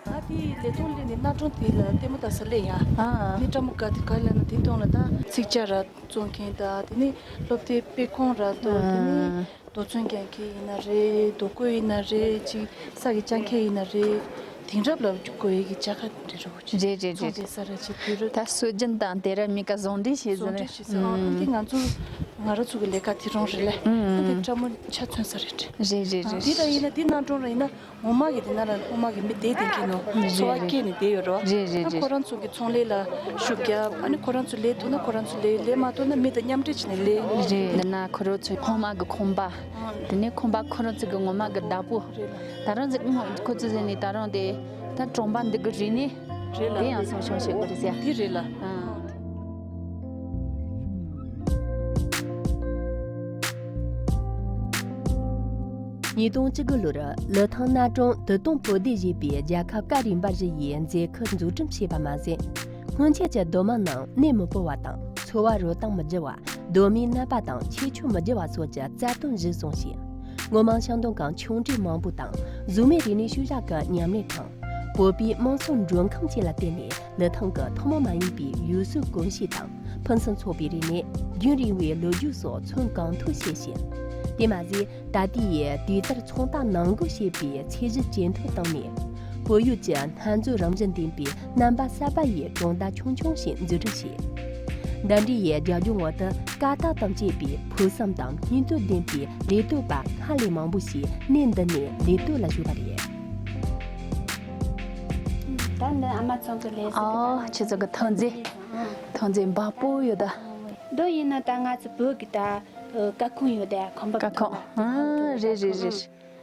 ང་དེའི་ལི་ཐང་ལ་ནི་གནའ་གྲོང་དེ་ལ་ལྟད་མོ་ལྟ་ས་སླེབས་ཡ། ཨ། ནི་ཁྲ་མོ་དགའ་དེ་ག་ལ་ན་དེ་གཏོང་ལ་ད་ཚིག་ཇ་ར་བཙོང་མཁན་ད་དེ་ནི་སློབ་དེབ་དཔེ་ཁང་ར་ཏོ་དེ་ནི་ཨ། རྡོ་ཚོན་རྒྱག་མཁན་ཡིན་ན་རེད། རྡོ་བརྐོས་ཡིན་ན་རེད། ཅིག་ས་གི་ལྕགས་མཁན་ཡིན་ན་རེད། དེང་རབས་ལ་དགོས་ཡས་ཀྱི་ཇ་ཁ་འདྲ་རོ་ཅིག་ཚོང་དེ་ས་ར་ཅིག་དུས་རབས། ད་སྲོལ་རྒྱུན་དང་དེང་རབས་གཉིས་ཀ་ཟུང་འབྲེལ་བྱས་ཟིན་ཟུང་འབྲེལ་བྱས་ཟིན། ཨ་འདི་ང་ཚོ་ང་རང་ཚོ་གི་ལས་ཀ་དེ་རང་རེད་ལེ། ཨ་འདི་ཁྲ་མོ་ཆ་མཚོན་ས་རེད། རེད་རེད་རེད། འདི་ར་ཡིན་ན་འདི་གནའ་གྲོང་ར་ཡིན་ན། ངོ་མ་གི་དེ་ན་ར་ངོ་མ་གི་མི་བསྡད་བསྡད་མཁན་ནོ། རེད་འཚོ་བ་རེད། སྐྱེལ་ནས་བསྡད་ཡོད་རོ། རེད་རེད་ད་རེད། ཁོ་རང་ཚོ་གི་ཚོང་ལས་ལ་ཤུགས་རྒྱབ། ཨ་ནི་ཁོ་རང་ཚོ་ལས་ཐུབ་ན་ཁོ་རང་ཚོ་ལས། ལས་མ་ཐུབ་ན་མི་དང་མཉམ་འབྲེལ་བྱས་ནས་ལས། རེད། འདི་ན་ཁོ་རང་ཚོའི་ཐོག་མ་གི་ཁང་པ། ཨང་། དེ་ནས་ཁང་པ་ཁོ་རང་ཚོ་གི་ངོ་མ་གི་བདག་པོ། རེད་ལ། ད་རང་ཚོ་ཁོ་ཚོ་ཟེར་ནས་ད་རང་དེ་ད་གྲོང་པ་འདི་གི་རིག་གནས། རེད་ལ། དེ་ཡང་སྲུང་སྐྱོང་བྱེད་དགོས་རེད་ཟེར། འདི་རེད་ལ། ཨང་། ཉིས་སྟོང་བཅུ་དགུ་ལོར་ལི་ཐང་གནའ་གྲོང་དུ་དུང་བོད་སྡེ་ཞེས་པའི་རྒྱལ་ཁབ་བཀའ་རིམ་པ་བཞི་ཡི་མཛད་ཁུལ་འཛུགས་སྐྲུན་བྱས་པ་མ་ཟད། སྔོན་ཆད་ཀྱི་རྡོ་མ་ནང་གནས་མི་སྤོ་བ་དང་འཚོ་བ་རོལ་སྟངས་མི་བསྒྱུར་བ། གདོད་མའི་རྣམ་པ་དང་ཁྱད་ཆོས་མི་བསྒྱུར་བ་སོགས་ཀྱི་རྩ་དོན་གཞིར་བཟུང་ཞིང་། ངོ་མ་ཤིང་སྡོང་གི་ཆུང་འབྲིང་མང་པོ་དང་གཟུགས་མེད་རིག་གནས་ཤུལ་བཞག་གི་ཉམས་ལེན་དང་། བོད་པའི་དམངས་སྲོལ་མགྲོན་ཁང་བཅས་ལ་བརྟེན་ནས་ལི་ཐང་གི་ཐུན་མོང་མ་ཡིན་པའི་ཡུལ་སྲོལ་གོམས་གཤིས་དང་ཕུན་སུམ་ཚོགས་པའི་རིག་གནས། རྒྱུན་རིང་བའི་ལོ་རྒྱུས་སོགས་མཚོན་གང་ཐུབ་བྱས་ཤིང་། དེ་མ་ཟད། ད་ལྟའི་དུས་ལྟར་ཚོང་རྟགས་ནང་འགོད་བྱེད་པའི་ཚད་གཞི་ཇེ་མཐོར་བཏང་ནས། བོད་ཡུལ་གྱི་སྨན་རྫས་རང་བཞིན་ལྡན་པའི་རྣམ་པ་གསར་པ་ཡི་གྲོང་རྡལ་ཆུང་ཆུང་ཞིག་འཛུགས་སྐྲུན་བྱས། འདི་འདྲའི་རྒྱབ་ལྗོངས་འོག་ཏུ་དཀའ་རྟགས་དང་བཅས་པའི་ཕུགས་བསམ་དང་སྙིང་སྟོབས་ལྡན་པའི་ལས་གཏོད་པ་སྔར་ལས་མང་པོ་ཞིག་གནས་འདི་ནས་ལས་གཏོད་ལ་ཞུགས་པ་རེད། ད་འདི་ཨ་མ་ཚང་གི་ལས་ཟེར་གི། ཨོ། ཁྱེད་ཚོ་གི་ཐོན་རྫས། ཨང་། ཐོན་རྫས་འབའ་པོ་ཡོད་ད། འདི་ཡིན་ན་ད་ང་ཚོ་བོད་གི་ད་སྐར་ཁུང་ཡོད་ད། ཁང་པ། སྐར་ཁུང་། ཨང་། རེད་རེད་རེད།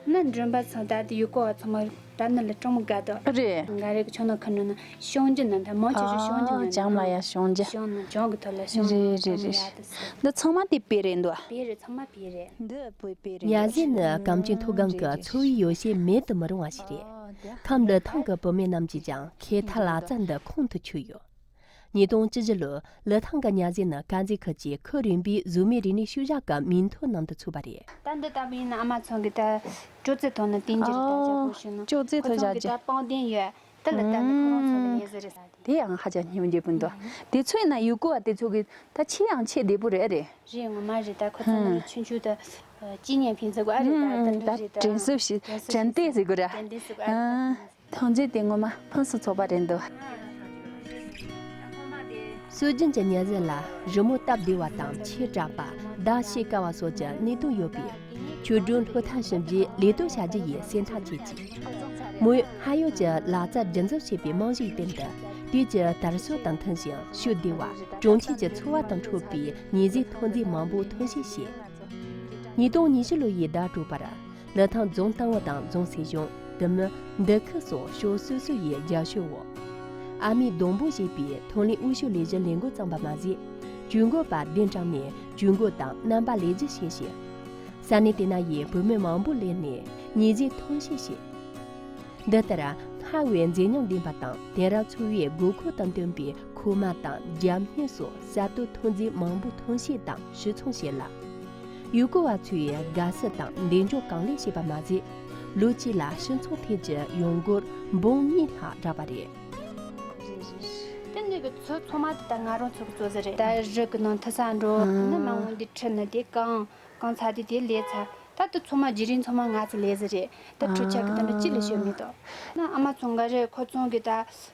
ན་མགྲོན་པོ་ཚང་ད་དེ་ཡུལ་སྐོར་བ་ཚང་མ་ད་ནི་ལ་སྤྲང་མོ་དགའ་དོ། རེད། འགའ་རེ་གི་ཆུང་ནང་ཁ་ནང་ན་ཤོང་རྒྱུ་ན་ད་མང་ཆེ་ཤོས་ཤོང་རྒྱུ་ན། ཨ། ལྗང་ལ་ཡ་ཤོང་རྒྱུ། ཤོང་ན་ལྗང་གི་ཐོག་ལ་ཤོང་ན། རེད་རེད་རེད། ཡ་དེ་སེ། འདི་ཚང་མ་དེ་དཔེ་རེད་འདུག། དཔེ་རེད། ཚང་མ་དཔེ་རེད། འདི་བོད་དཔེ་རེད། གཉའ་གཟན་ནི་གངས་ཅན་མཐོ་སྒང་གི་འཚོ་བའི་ཡོ་བྱད་མེད་དུ་མི་རུང་བ་ཞིག་རེད། ཁམས་ལི་ཐང་གི་བུད་མེད་རྣམས་ཀྱིས་ཀྱང་ཁེ་ཐག་ལག་རྩལ་འདི་ཁོང་དུ་ཆུད་ཡོད། ཉིས་སྟོང་བཅུ་བཞི་ལོར་ལི་ཐང་གི་གཉའ་གཟན་ནི་དཀར་མཛེས་ཁུལ་གྱི་ཁོར་རིམ་པའི་གཟུགས་མེད་རིག་གནས་ཤུལ་བཞག་གི་མིང་ཐོ་ནང་དུ་ཚུད་པ་རེད། ད་འདི་ལྟ་བུ་ཡིན་ན་ཨ་མ་ཚང་གི་ད་ཅོག་ཙེ་ཐོག་ན་བསྟན་གྱི་རེད། ད་ཨོ། ཅག་པོ་ཞུ་ན་ཅོག་ཙེ་ཐོག་ཁོ་ཚང་གི་བཞག་ད་པང་གདན་ཡོད། ད་ལ་ད་ནི་ཁོ་རང་ཚོ་ལ་ཡིན་ཟེར་རེད། དེ་ཡང་ཧ་ཅང་སྙིང་རྗེ་པོ་འདུག། དེ་ཚོ་ཡིན་ན་ཡུལ་སྐོར་བ་དེ་ཚོ་གི་ད་ཆེ་ཡང་ཆེ་བདེ་པོ་རེད། རེད། རེད། ངོ་མ་རེད། ད་ཁོ་ཚོ་ནི་ཆུང་ཆུང་ད་ཅི་ཉན་ཕན་ཚུན་ག་རེད། ད་ད་འདྲ་རེད། ད་དྲན་གསོ་ཞིག་དྲན་རྟེན་ཟེར་དགོས་ར། དྲན་རྟེན་ཟེར་དགོས་ར། ཐོན་རྫས་དེ་ངོ་མ་ཕུན་སུམ་ཚོགས་པ་རེད་འདུག། སྲོལ་རྒྱུན་གྱི་གཉའ་གཟན་ལ་རི་མོ་སྟབས་བདེ་བ་དང་ཆེ་དྲགས་པ། བརྡ་ཤེས་དཀའ་བ་སོགས་ཀྱི་གནད་དོན་ཡོད་པས། ཆོས་སྒྲོན་ལྷོ་ཐང་ཞིང་ཆེན་གྱིས་ལས་གཏོད་བྱ་རྒྱུ་ཡི་སེམས་ཐག་བཅད་ཅིང་། མོས་ཕ་ཡུལ་གྱི་ལག་རྩལ་རྒྱུན་འཛིན་བྱེད་པའི་རྨང་གཞིའི་སྟེང་དུ། དུས་ཀྱི་དར་སྲོལ་དང་མཐུན་ཞིང་ཤུགས་བདེ་བ། གྲོང་ཁྱེར་གྱི་ཚོར་བ་དང་འཁྲུགས་པའི་ཉིན་བཞིན་ཐོན་རྫས་མང་པོ་ཐོན་སྐྱེད་བྱས། ཉིས་སྟོང་ཉི་ཤུ་ལོ་ཡི་ཟླ་དྲུག་པར། ལི་ཐང་རྫོང་ཏང་ཨུ་དང་རྫོང་སྲིད་གཞུང་། དེ་མིན་འདུ་ཁུལ་སོགས་ཕྱོགས་སོ་སོ་ཡི་རྒྱབ་སྐྱོར་འོག། ཨ་མའི་སྡོང་པོ་ཞེས་པའི་ཐོན་ལས་དབུལ་ཕྱུག་ལས་གཞི་ལས་འགོ་བརྩམས་པ་མ་ཟད། ཇུས་འགོད་པ་གདན་དྲངས་ནས་ཇུས་འགོད་དང་རྣམ་པ་ལས་གཞི་བྱས་ཤིང་། ས་གནས་དེ་ན་ཡི་བུད་མེད་མང་པོ་སླེབས་ནས་ཉིན་བཞིན་ཐོན་སྐྱེད་བྱས། འདི་ལྟར་སྔར་བས་མཛེས་ཉམས་ལྡན་པ་དང་དེང་རབས་འཚོ་བའི་དགོས་མཁོ་དང་ལྡན་པའི་ཁུག་མ་དང་རྒྱབ་སྣེ་སོགས་གསར་གཏོད་ཐོན་རྫས་མང་པོ་ཐོན་སྐྱེད་དང་ཕྱིར་ཚོང་བྱེད་ལ། ཡུལ་སྐོར་བ་ཚོས་དགའ་བསུ་དང་འདེགས་འཇོག་གང་ལེགས་བྱས་པ་མ་ཟད། ལོ་གཅིག་ལ་སྤྱི་ཚོགས་ཐད་ཀྱི་ཡོང་སྒོར་འབུམ་གཉིས་ལྷག་བསྒྲགས་པ་རེད། དེ་ནས་གི་ཚོ་ཚང་མ་དེ་ད་ང་རང་ཚོ་གི་ཚོ་ཟེར་རེད། ད་རི་གི་ནང་ཐུ་ས་འགྲོ་ནི་མ་འོང་དེ་ཁྲིད་ནི་དེ་གང་། གང་ཚ་དེ་དེ་ལས་ཚ། ད་དེ་ཚང་མ་རྒྱུན་རིང་ཚང་མ་ང་ཚོ་ལས་ཟེར་རེད། ད་ཁྲུ་ཆ་གི་དེ་འདྲ་ཅི་ལས་ཤོད་མི་འདུག། ན་ཨ་མ་ཚོ་འགའ་རེ་ཁོ་ཚོ་གི་ད་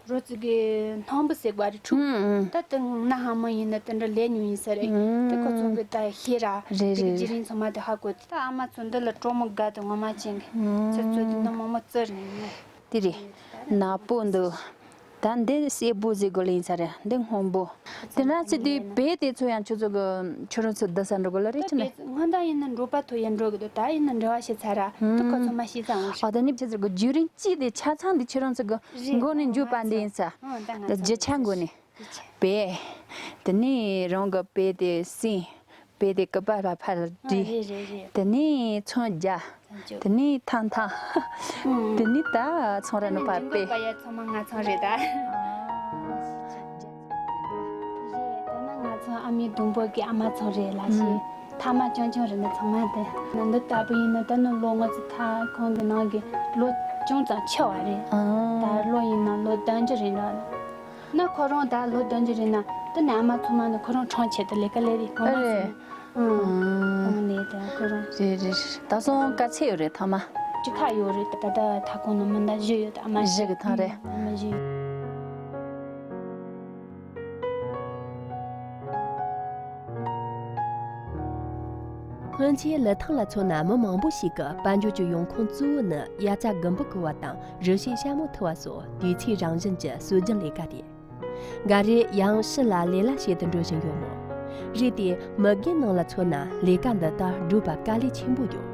རོ་ཙི་གི་སྣམ་བུ་ཟེར་བ་རེད་ཁྲུ། ད་དེ་ན་ཧ་མ་ཡིན་ན་དེ་འདྲ་ལས་ཉུང་ཡིན་ས་རེད། དེ་ཁོ་ཚོ་གི་ད་ཤེས་ར། རེད་དེ་གི་རེད་རྒྱུན་རིང་ཚང་མ་དེ་ཧ་གོ། ད་ཨ་མ་ཚོ་འདི་ལ་གྲོགས་མོ་དགའ་དེ་ངོ་མ་ཅན་གི་ཚོ་ཚོ་དེ་ནི་མོག་མོག་བཙིར་ནས་ནི། དེ་རེད། ནག་པོ་འདུག། ད་འདི་སེར་པོ་ཟེར་དགོས་ལེ་ཡིན་ས་རེད། འདི་སྔོན་པོ། དེ་འདྲ་ཚེ་དུས་བེ་དེ་ཚོ་ཡང་ཁྱོད་ཚོ་གི་ཁྱོད་རང་ཚོ་བསྡུ་ས་འགྲོ་དགོས་ལ་རེད་ཅི་ན། སྔོན་དང་ཡིན་ན་འགྲོ་པ་ཐོ་ཡན་འགྲོ་གི་འདུག། ད་ཡིན་ན་འབྲེལ་བ་བྱེད་ཚར་ར་དུ་ཁོ་ཚོ་མ་ཤེས་ཙང་འོང་ཤག། ཨ་ད་ནི་ཁྱེད་ཚོ་གི་རྒྱུན་རིང་གཅིག་དེ་ཆ་ཚང་དེ་ཁྱོད་རང་ཚོ་གི་མགོ་ནས་འཇུག་པ་འདི་ཡིན་ས། རྒྱུ་ཆ་མགོ་ནས། བེ། དེ་ནས་རང་གི་བེ་དེ་སྲིན། བེ་དེ་ཀི་པ་ཕ་ཕ་ལ་བྲིས། རེད་རེད་རེད། དེ་ནས་ཚོང་རྒྱག། དེ་ནས་ཐང་ཐང་། དེ་ནས་ད་ཚོང་ར་ནུ་ཕ་བེ། ད་ཡ་ཚང་མ་ང་ཚང་རེད་ད། རེད་ད་ན་ང་ཚང་ཨ་མའི་སྡོང་པོ་གི་ཨ་མ་ཚང་རེད་ལ་ཞེས། ད་ ཨ་མ་ཆུང་ཆུང་རེད་ན་ཚང་མ་དེ་ན་འདི་ལྟ་བུ་ཡིན་ན། ད་ནི་ལོ་ང་ཚོ་ད་ཁོང་གི་ནང་གི་ལོ་ཅུང་ཙམ་ཆེ་བ་རེད། ཨང་། ད་ལོ་ཡིན་ན་ལོ་བདུན་ཅུ་རེད་འདྲ། ན་ཁོ་རང་ད་ལོ་བདུན་ཅུ་རེད་ན། ད་ནི་ཨ་མ་ཚང་མ་ནི་ཁོ་རང་གྲོང་ཁྱེར་དུ་ལས་ཀ་ལས་རེད། ཨ་ཨ་རེད། ཨང་། ཨང་། ཨང་། ནས་ད་ཁོ་རང་རེད་རེད། ད་སོང་དཀའ་ཚེགས་ཡོད་རེད་ཐ་མ། ཅི་ཁ་ཡོད་རེད། ད་ད་ད་ཁོང་ནི་མི་འདྲ་བཞི་ཡོད། ད་ཨ་མ་བཞི་གི་ཐང་རེད། ཨ་མ་བཞི་ཡོད། སྔོན་ཆད་ལི་ཐང་ལ་མཚོན་ན། མི་མང་པོ་ཞིག་གི་དཔལ་འབྱོར་གྱི་ཡོང་ཁུངས་གཙོ་བོ་ནི་དབྱར་རྩྭ་དགུན་འབུ་བརྐུ་བ་དང་། རི་བཤས་ཤ་མོ་འཐུ་བ་སོགས་དུས་ཚོད་རང་བཞིན་གྱི་སྲོལ་རྒྱུན་ལས་ཀ་རེད། འགའ་རེས་ཡང་ཕྱི་ལ་ལས་གླ་བྱེད་དུ་འགྲོ་བཞིན་ཡོད་མོད། རེད་དེ། མི་སྒེར་ནང་ལ་མཚོན་ན། ལས་ཀ་འདི་ལྟར་བགྲོད་པ་དཀའ་ལས་ཆེན་པོ་ཡོད།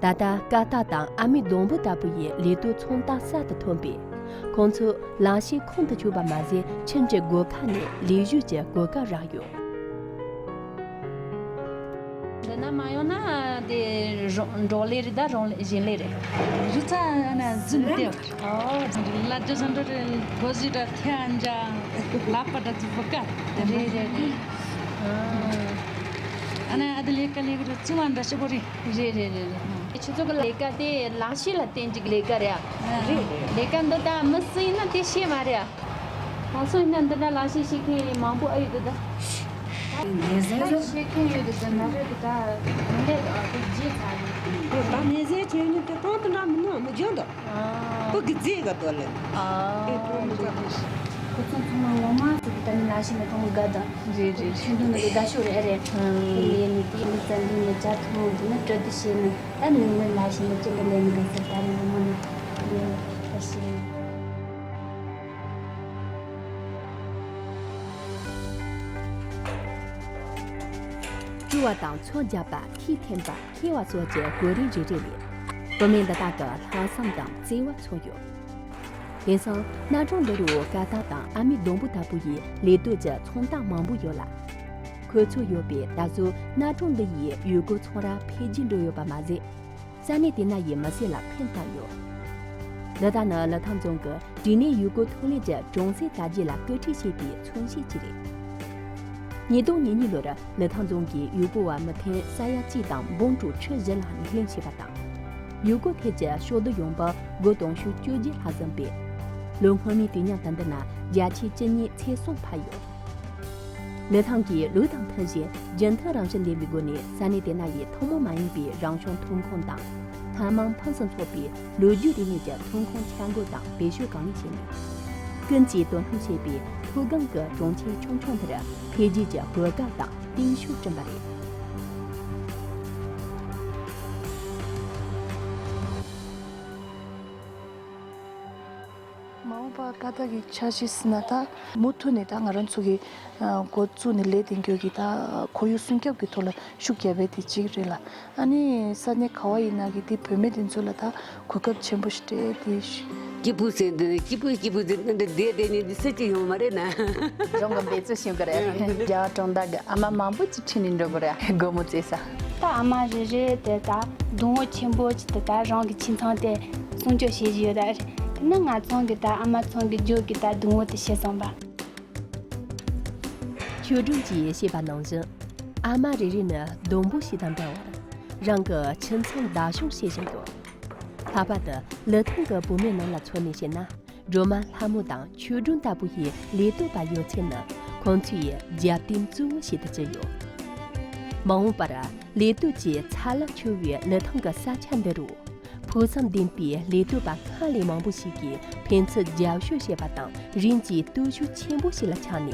ད་ལྟ་ཀ་ཏ་དང་ཨ་མེ་རྡོང་བུ་ལྟ་བུ་ཡི་ལས་གཏོད་ཚོང་རྟགས་གསར་དུ་ཐོན་པས། ཁོང་ཚོས་གླ་བྱེད་ཁོང་དུ་ཆུད་པ་མ་ཟད། ཁྱིམ་གྱི་སྒོ་ཁ་ནས་ལས་ཞུགས་ཀྱི་གོ་སྐབས་རག་ཡོད། འདི་ན་མ་ཡོང་ན་དེ་རོང་འབྲོག་ལས་རེད། ད་རོང་ལས་གཞན་ལས་རེད། རུ་ཚ་ན་རྫུན་ཏེ། ཨོ། ལ་རྒྱ་ཟན་འགྲོ་རེད། གོ་ཟི་ད་ཐེ་ཨན་ཇ་ལ་པ་ད་ཙི་བུ་ཀ་རེད་རེད་རེད། ཨ་ན་ཨ་དེ་ལས་ཀ་ལས་གི་རུ་ཚུ་བ་འདྲ་ཆེ་བོ་རེད། རེད་རེད་རེད་རེད། ཁྱེད་ཚོ་གི་ལས་ཀ་དེ་ལག་ཤེས་ལ་བརྟེན་གྱི་ལས་ཀ་རེད་ཨ། རེད། ལས་ཀ་འདི་ད་མི་སུ་ཡིན་ན་དེ་ཤེས་མ་རེད་ཨ། ད་སོ་ཡིན་ན་འདི་འདྲ་ལག་ཤེས་ཤེས་མཁན་ཡིན་མང་པོ་ཨ་ཡོད་འདི་ད། ངེས་ཟེར་ད་ཤེས་མཁན་ཡོད་འདི་ད་ན་རེ་འདི་ད་མི་ལས་ད་ཨ་དེ་རྗེས་ཚར་རེད། ད་ངེས་ཟེར་ཁྱོད་ཉིད་དེ་གང་དུ་འདྲ་མི་ནུ་མི་འཇོན་འདུག་ཨ། ཁོ་གི་རྫས་ག་དོ་ལེ། ཨ། ཨེ་ཁོ་མི་འཇོན། ཁོ་ཚོ་ཚང་མ་ངོ་མ་ཚོ་གི་ད་ནི་ལག་ཤེས་མི་གཏོང་གི་དགའ་དང་། རེད་རེད། ཆུང་དུ་ནི་དགའ་ཤོས་རེད་ཨ་རེད། ཨ། དེ་ལས་ནི་དེ་ནི་བཙན་དུ་ནི་ཇ་ཐུང་དུ་ནི་སྤྲོད་དུ་བྱེད་ནི་ད་ནི་ངོ་ལག་ཤེས་མི་ཅི་ལ་ལས་ནི་དགའ་ས་ད་ནི་ངོ་མ་ནི་ལས་ནི་དགའ་ཤོས། བཀྲུ་བ་དང་ཚོས་རྒྱབ་པ། ཁྱི་འཐེན་པ། འཁྱེར་བ་སོགས་ཀྱི་གོ་རིམ་རེ་རེ་ལས། བུད་མེད་འདི་དག་གི་ལྷག་བསམ་དང་བརྩེ་བ་མཚོན་ཡོད། དེང་སང་གནའ་གྲོང་འདི་རུ་ཀ་ཏ་དང་ཨ་མེ་རྡོང་བུ་ལྟ་བུ་ཡི་ལས་གཏོད་ཀྱི་ཚོང་རྟགས་མང་པོ་ཡོད་ལ། ཁོ་ཚོ་ཡོད་པས་ད་གཟོད་གནའ་གྲོང་འདི་ཡི་ཡུལ་སྐོར་ཚོང་ར་འཕེལ་རྒྱས་འགྲོ་ཡོད་པ་མ་ཟད། ས་གནས་དེ་ན་ཡི་མི་སེར་ལ་ཕན་བཏགས་ཡོད། འདི་དག་ནི་ལི་ཐང་རྫོང་གི་དྲི་ནས་ཡུལ་སྐོར་ཐོན་ལས་ཀྱི་གྲོང་གསེབ་དར་རྒྱས་ལ་སྐུལ་ཁྲིད་བྱེད་པའི་མཚོན་བྱེད་ཅིག་རེད། ཉིས་སྟོང་ཉེར་གཉིས་ལོར་ལི་ཐང་རྫོང་གིས་ཡུལ་སྐོར་བ་མི་ཐེངས་ས་ཡ་གཅིག་དང་འབུམ་དྲུག་ཁྲི་བཞི་ལྷག་སྣེ་ལེན་བྱས་པ་དང་། ཡུལ་སྐོར་ཐད་ཀྱི་ཕྱོགས་བསྡུས་ཡོང་འབབ་དགུ་སྟོང་ཁྲི་བཅོ་བརྒྱད་ལྷག་ཟིན་པས། ལོ་སྔོན་མའི་དུས་མཉམ་དང་བསྡུར་ན་བརྒྱ་ཆའི་བཅུ་གཉིས་ཚེག་གསུམ་འཕར་ཡོད། ལི་ཐང་གིས་ལུགས་དང་མཐུན་ཞིང་རྒྱུན་མཐུན་རང་བཞིན་ལྡན་པའི་སྒོ་ནས་ས་གནས་དེ་ན་ཡི་ཐུན་མོང་མ་ཡིན་པའི་རང་བྱུང་ཐོན་ཁུངས་དང་། སྣ་མང་ཕུན་སུམ་ཚོགས་པའི་ལོ་རྒྱུས་རིག་གནས་ཀྱི་ཐོན་ཁུངས་འཆར་འགོད་དང་བེད་སྤྱོད་གང་ལེགས་བྱས་ནས། ཀུན་གྱིས་དོ་སྣང་བྱེད་པའི་མཐོ་སྒང་གི་གྲོང་ཁྱེར་ཆུང་ཆུང་འདིར་འཕེལ་རྒྱས་ཀྱི་གོ་སྐབས་དང་། སྟེང་ཤུགས་བསྐྲུན་པ་རེད། མ་འོངས་པར་ཀ་ཏ་གི་འཆར་གཞི་ཟེར་ན་ད་མུ་མཐུད་ནས་ད་ང་རང་ཚོ་གི་འགོ་བཙུགས་ནས་ལས་དེ་འགྱོ་གི་ད་ཁོར་ཡུག་སྲུང་སྐྱོབ་ཀྱི་ཐོག་ལ་ཤུགས་རྒྱབ་པའི་དེ་གཅིག་རེད་ལ། ཨ་ནི་ས་གནས་ག་བ་ཡིན་ན་གི་དེ་བུད་མེད་དེ་ཚོ་ལ་ད་གོ་སྐབས་ཆེན་པོ་ཞིག་སྤྲད་དེ། སྐྱིད་པོ་ཟེར་འདི་སྐྱིད་པོ་སྐྱིད་པོ་ཟེར་འདི་བསྡད་བསྡད་ནས་འདི་སུ་གཅིག་ཡོང་མ་རེད་ན། རང་གི་འབད་རྩོལ་ཞིག་གི་རེད། རྒྱ་གྲོང་རྡལ་གི་ཨ་མ་མང་པོ་ཅིག་ཁྲིད་ནས་འགྲོ་གི་རེད། སྒོར་མོ་བཙལ་ས། ད་ཨ་མ་རེ་རེ་དེ་ད་སྡོང་བོ་ཆེན་པོ་ཅིག་དེ་ད་རང་གི་ཁྱིམ་ཚང་དེ་སྲུང་སྐྱོབ་བྱེད་བཞིན་ཡོད་ད་རེད། དེ་ནི་ང་ཚང་གི་ད་ཨ་མ་ཚང་གི་རྒྱུད་ཀྱི་ད་སྡོང་བོ་དེ་ཤི་སོང་པ། ཆོས་སྒྲོན་གྱིས་བཤད་པ་ནང་བཞིན། ཨ་མ་རེ་རེ་ནི་སྡོང་པོ་ཞིག་དང་འདྲ་བར། རང་གི་ཁྱིམ་ཚང་བདག་སྐྱོང་བྱེད་བཞིན་ཡོད། ལྷག་པར་དུ་ལི་ཐང་གི་བུད་མེད་རྣམས་ལ་མཚོན་ནས་བཤད་ན། སྒྲོལ་མ་ལྷ་མོ་དང་ཆོས་སྒྲོན་ལྟ་བུ་ཡི་ལས་གཏོད་པ་ཡོད་ཚད་ནི་ཁོང་ཚོའི་རྒྱབ་རྟེན་གཙོ་བོ་ཞིག་ཏུ་གྱུར་ཡོད། མ་འོངས་པར་ལས་གཏོད་ཀྱི་ཚ་རླབས་འཕྱུར་བའི་ལི་ཐང་གི་ས་ཆ་འདི་རུ། ཕུགས་བསམ་ལྡན་པའི་ལས་གཏོད་པ་སྔར་ལས་མང་པོ་ཞིག་གིས་ཕན་ཚུན་རྒྱབ་སྐྱོར་བྱེད་པ་དང་། རིམ་གྱིས་སྟོབས་ཤུགས་ཆེན་པོ་ཞིག་ལ་ཆགས་ནས།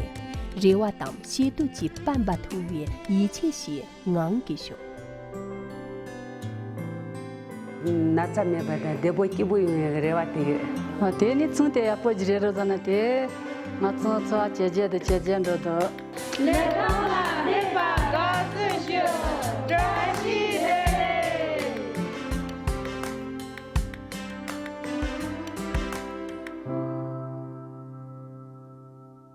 རེ་བ་དང་ཤེས་འདོད་ཀྱི་པར་འབབ་ཐུབ་པའི་ཡིད་ཆེས་ཤིག་ངང་གིས་བྱུང་། ན་ཚ་མེད་པ་དང་བདེ་པོ་སྐྱིད་པོ་ཡོང་ཡག་གི་རེ་བ་དེ་ཡོད། ཨ། དེ་ནི་ཚུན་དེ་ཡག་པོ་ཞིག་རེད་རོ་ཟེར་ན་དེ། ང་ཚོ་འཚོ་བ་ཇེ་རྒྱས་དང་ཇེ་རྒྱས་འགྲོ་འདུག་ལི་ཐང་ལ་